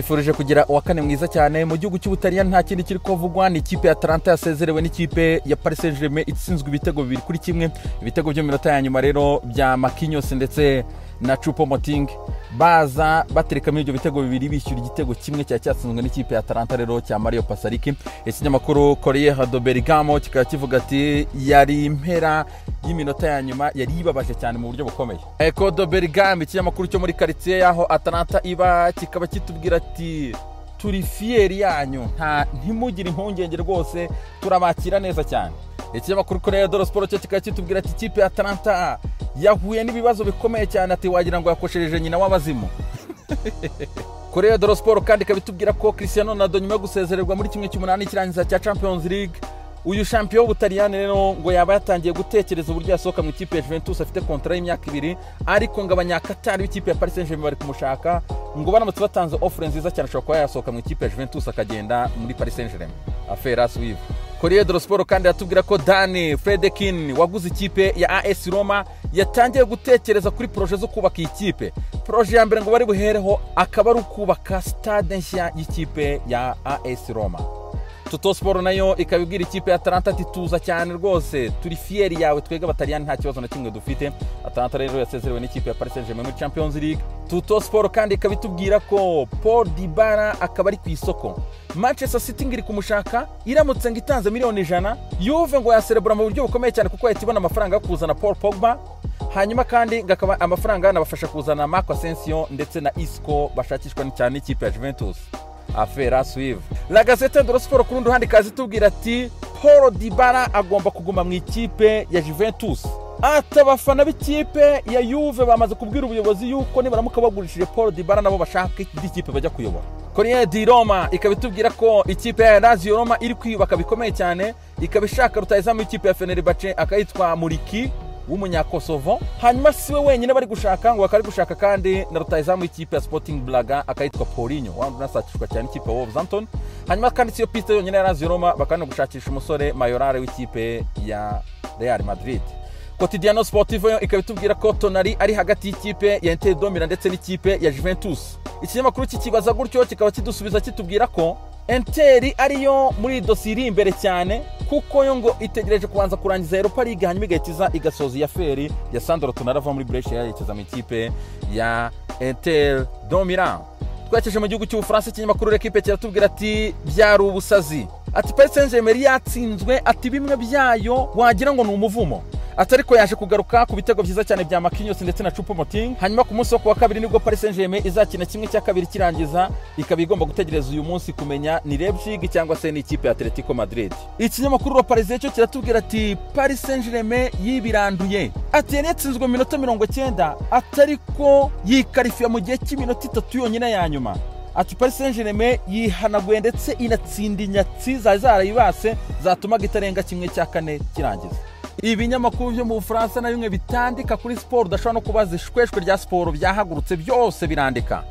Mbifurije kugira uwa kane mwiza cyane. Mu gihugu cy'Ubutaliyani nta kindi kiri kuvugwa, ni ikipe ya Atalanta yasezerewe n'ikipe ya Paris Saint-Germain itsinzwe ibitego 2-1. Ibitego byo mu minota ya nyuma rero bya Marquinhos ndetse na Choupo-Moting, baza baterekamo ibyo bitego bibiri, bishyura igitego kimwe cyari cyatsinzwe n'ikipe ya Atalanta rero cya Mario Pasalic. Ikinyamakuru Corriere de Bergamo kikaba kivuga ati yari impera y'iminota ya nyuma yari yibabaje cyane mu buryo bukomeye. Eco de Bergamo, ikinyamakuru cyo muri quartier yaho Atalanta iba, kikaba kitubwira ati turi fier yanyu, nta ntimugire impungenge rwose, turabakira neza cyane. Ikinyamakuru Corriere dello Sport cyo kikaba kitubwira ati ikipe ya Atalanta yahuye n'ibibazo bikomeye cyane, ati wagira ngo yakoshereje nyina w'abazimu. Corriere dello Sport kandi ikaba itubwira ko Cristiano Ronaldo nyuma yo gusezererwa muri 1/8 cy'irangiza cya Champions League, uyu champion w'Ubutaliyani rero ngo yaba yatangiye gutekereza uburyo yasohoka mu ikipe ya Juventus. Afite contrat y'imyaka 2, ariko ngo abanyakatari b'ikipe ya Paris Saint-Germain bari kumushaka, ngo baramutse batanze offre nziza cyane ashobora kuba yasohoka mu ikipe ya Juventus akagenda muri Paris Saint-Germain. Affaire à suivre. Corriere dello Sport kandi yatubwira ko Dan Friedkin waguze ikipe ya AS Roma yatangiye gutekereza kuri projet zo kubaka iyi kipe. Projet ya mbere ngo bari buhereho akaba ari ukubaka stade nshya y'ikipe ya AS Roma. Tuttosport nayo ikaba ibwira ikipe ya Atalanta ati tuza cyane rwose, turi fier yawe twebwe Abataliyani, nta kibazo na kimwe dufite. Atalanta rero yasezerewe n'ikipe ya Paris Saint-Germain muri Champions League. Tuttosport kandi ikaba itubwira ko Paul Dybala akaba ari ku isoko. Manchester City ngo iri kumushaka, iramutse ngo itanze miliyoni 100, Juve ngo yaserebura mu buryo bukomeye cyane kuko yahita ibona amafaranga yo kuzana Paul Pogba. Hanyuma kandi ngo akaba amafaranga yanabafasha kuzana Marco Asensio ndetse na Isco bashakishwa cyane n'ikipe ya Juventus. Affaire à suivre. La Gazzetta dello Sport ku rundi ruhande ikaza itubwira ati Paul Dybala agomba kuguma mu ikipe ya Juventus. Ati abafana b'ikipe ya Juve bamaze kubwira ubuyobozi yuko nibaramuka bagurishije Paul Dybala nabo bashaka indi kipe bajya kuyobora. Corriere di Roma ikaba itubwira ko ikipe ya Lazio Roma iri kwiyubaka bikomeye cyane, ikaba ishaka rutahizamu w'ikipe ya Fenerbahce akayitwa Muriqi w'umunyakosovo. Hanyuma si we wenyine bari gushaka, ngo bakaba gushaka kandi na rutahizamu w'ikipe ya Sporting Braga akayitwa Paulinho wandi unasakishwa cyane ikipe ya Wolverhampton. Hanyuma kandi si yo piste yonyine ya Lazio Roma, bakaba no gushakisha umusore Mayoral w'ikipe ya Real Madrid. Quotidiano Sportivo yo ikaba itubwira ko Tonali ari hagati y'ikipe ya Inter de Milan ndetse n'ikipe ya Juventus. Ikinyamakuru kikibaza gutyo kikaba kidusubiza kitubwira ko Inter ariyo muri iyi dosiye iri imbere cyane, kuko yo ngo itegereje kubanza kurangiza Europa League, hanyuma igahita iza igasoza iya affaire ya Sandro Tonali ava muri Brescia yerekeza mu ikipe ya Inter de Milan. Twerekeje mu gihugu cy'Ubufaransa, ikinyamakuru L'Equipe kiratubwira ati byari ubusazi, ati Paris Saint-Germain yatsinzwe, ati bimwe byayo wagira ngo ni umuvumo, ati ariko yaje kugaruka ku bitego byiza cyane bya Marquinhos ndetse na Choupo-Moting. Hanyuma ku munsi wo kuwa kabiri nibwo Paris Saint-Germain izakina 1/2 kirangiza, ikaba igomba gutegereza uyu munsi kumenya ni Leipzig cyangwa se ni ikipe ya Atletico Madrid. Ikinyamakuru Le Parisien cyo kiratubwira ati Paris Saint-Germain yibiranduye, ati yari yatsinzwe mu minota 90, ati ariko yikarifiya mu gihe cy'iminota 3 yonyine ya nyuma. Ati Paris Saint-Germain yihanaguye ndetse inatsinda inyatsi zari zarayibase zatumaga itarenga 1/4 kirangiza. Ibinyamakuru byo mu Bufaransa na bimwe bitandika kuri siporo, udashobora no kubaza ishweshwe rya siporo, byahagurutse byose birandika.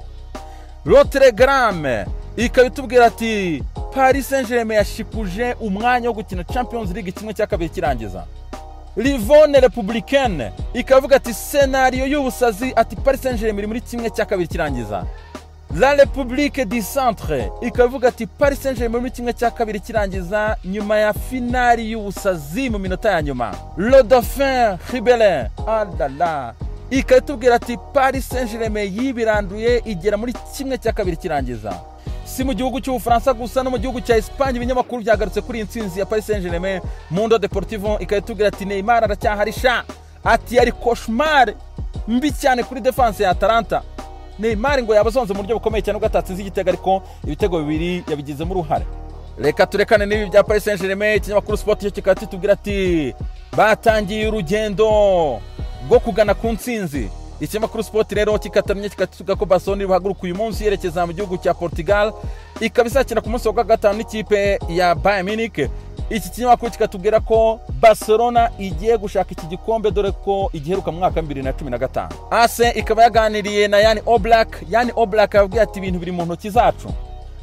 Le Telegraphe ikaba itubwira ati Paris Saint-Germain yashikuje umwanya wo gukina Champions League 1/2 kirangiza. Rivone Republicaine ikavuga ati scénario y'ubusazi, ati Paris Saint-Germain iri muri 1/2 kirangiza. La République du Centre ikavuga ati Paris Saint-Germain muri 1/2 kirangiza nyuma ya finali y'ubusazi mu minota ya nyuma. Le Dauphin Ribelin, ah la la, ikaba itubwira ati Paris Saint-Germain yibiranduye igera muri 1/2 kirangiza. Si mu gihugu cy'Ubufaransa gusa, no mu gihugu cya Espagne ibinyamakuru byagarutse kuri iyi ntsinzi ya Paris Saint-Germain. Mundo Deportivo ikaba itubwira ati Neymar aracyaharisha, ati yari cauchemar mbi cyane kuri défense ya Atalanta. Neymar ngo yaba azonze mu buryo bukomeye cyane ubwo atatsinze igitego, ariko ibitego bibiri yabigizemo uruhare. Reka turekane n'ibi bya Paris Saint-Germain. Ikinyamakuru Sport cyo kikaba kitubwira ati batangiye urugendo rwo kugana ku ntsinzi. Ikinyamakuru Sport rero kikatamye kikatuvuga ko Barcelona ihaguruka uyu munsi yerekeza mu gihugu cya Portugal, ikaba izakina ku munsi wa gatanu n'ikipe ya Bayern Munich. Iki kinyamakuru kikatubwira ko Barcelona igiye gushaka iki gikombe, dore ko igiheruka mu mwaka wa 2015. AS ikaba yaganiriye na Jan Oblak. Jan Oblak yabwiye ati ibintu biri mu ntoki zacu,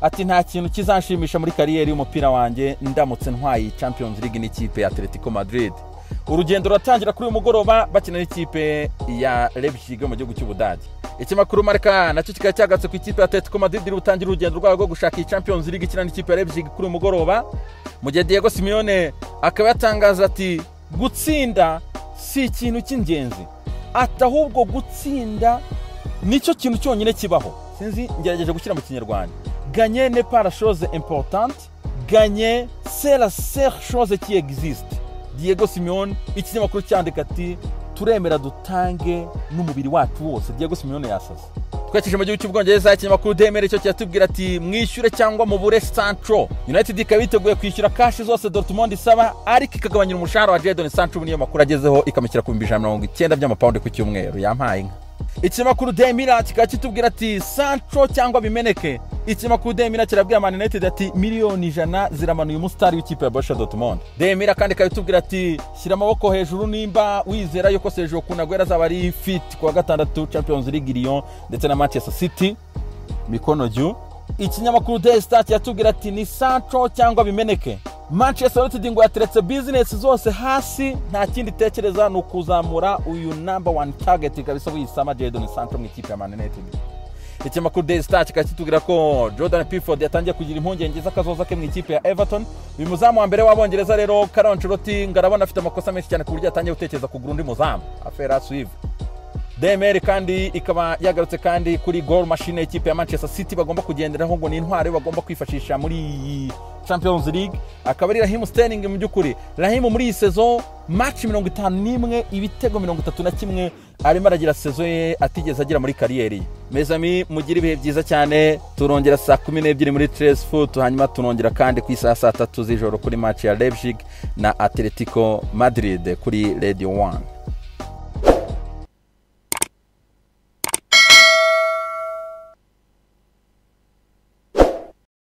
ati nta kintu kizanshimisha muri carrière y'umupira wanjye ndamutse ntwaye Champions League n'ikipe ya Atletico Madrid. Urugendo ruratangira kuri uyu mugoroba bakina n'ikipe ya Leipzig mu gihugu cy'Ubudage. Ikinyamakuru Marca nacyo kikaba cyagatse ku ikipe ya Atletico Madrid iri butangira urugendo rwayo rwo gushaka iyi Champions League ikina n'ikipe ya Leipzig kuri uyu mugoroba, mu gihe Diego Simeone akaba yatangaza ati gutsinda si ikintu cy'ingenzi, ati ahubwo gutsinda nicyo kintu cyonyine kibaho. Sinzi, ngerageje gushyira mu Kinyarwanda: "Gagner n'est pas la chose importante, gagner, c'est la seule chose qui existe." Diego Simeone, ikinyamakuru cyandika ati turemera dutange n'umubiri wacu wose. Diego Simeone yasaze. Twerekeje mu gihugu cy'Ubwongereza, ikinyamakuru Demere cyo kiratubwira ati mwishyure cyangwa mubure Sancho. United ikaba yiteguye kwishyura cash zose Dortmund isaba, ariko ikagabanyira umushahara wa Jadon Sancho. Niyo makuru agezeho, ikamushyira ku 190,000 by'amapawundi ku cyumweru. Yampaye inka. Ikinyamakuru Demira kikaba kitubwira ati Sancho cyangwa bimeneke. Ikinyamakuru Demira kirabwira Man United ati miliyoni 100 ziramanuye umusitari w'ikipe ya Borussia Dortmund. Demira kandi ikaba itubwira ati shyira amaboko hejuru nimba wizera yuko Sergio Kun Aguero azaba ari fit ku wa gatandatu, Champions League, Lyon ndetse na Manchester City, mikono juu. Ikinyamakuru The Star kiratubwira ati ni Sancho cyangwa bimeneke. Manchester United ngo yateretse business zose hasi, nta kindi itekereza ni ukuzamura uyu number one target kabisa w'isama, Jadon Sancho, mu ikipe ya Man United. Ikinyamakuru Daily Star kikaba kitubwira ko Jordan Pickford yatangiye kugira impungenge z'akazoza ke mu ikipe ya Everton. Uyu muzamu wa mbere w'Abongereza rero, Carlo Ancelotti ngo arabona afite amakosa menshi cyane ku buryo yatangiye gutekereza kugura undi muzamu. Affaire à suivre. DMR kandi ikaba yagarutse kandi kuri goal machine y'ikipe ya Manchester City bagomba kugenderaho, ngo ni intwari bagomba kwifashisha muri iyi Champions League, akaba ari Raheem Sterling. Mu by'ukuri Raheem muri iyi saison, match 51, ibitego 31, arimo aragira saison ye atigeze agira muri carrière ye. Mes amis, mugire ibihe byiza cyane. Turongera saa 12 muri Trace Foot, hanyuma tunongera kandi ku isaha saa 3 z'ijoro kuri match ya Leipzig na Atletico Madrid kuri Radio 1.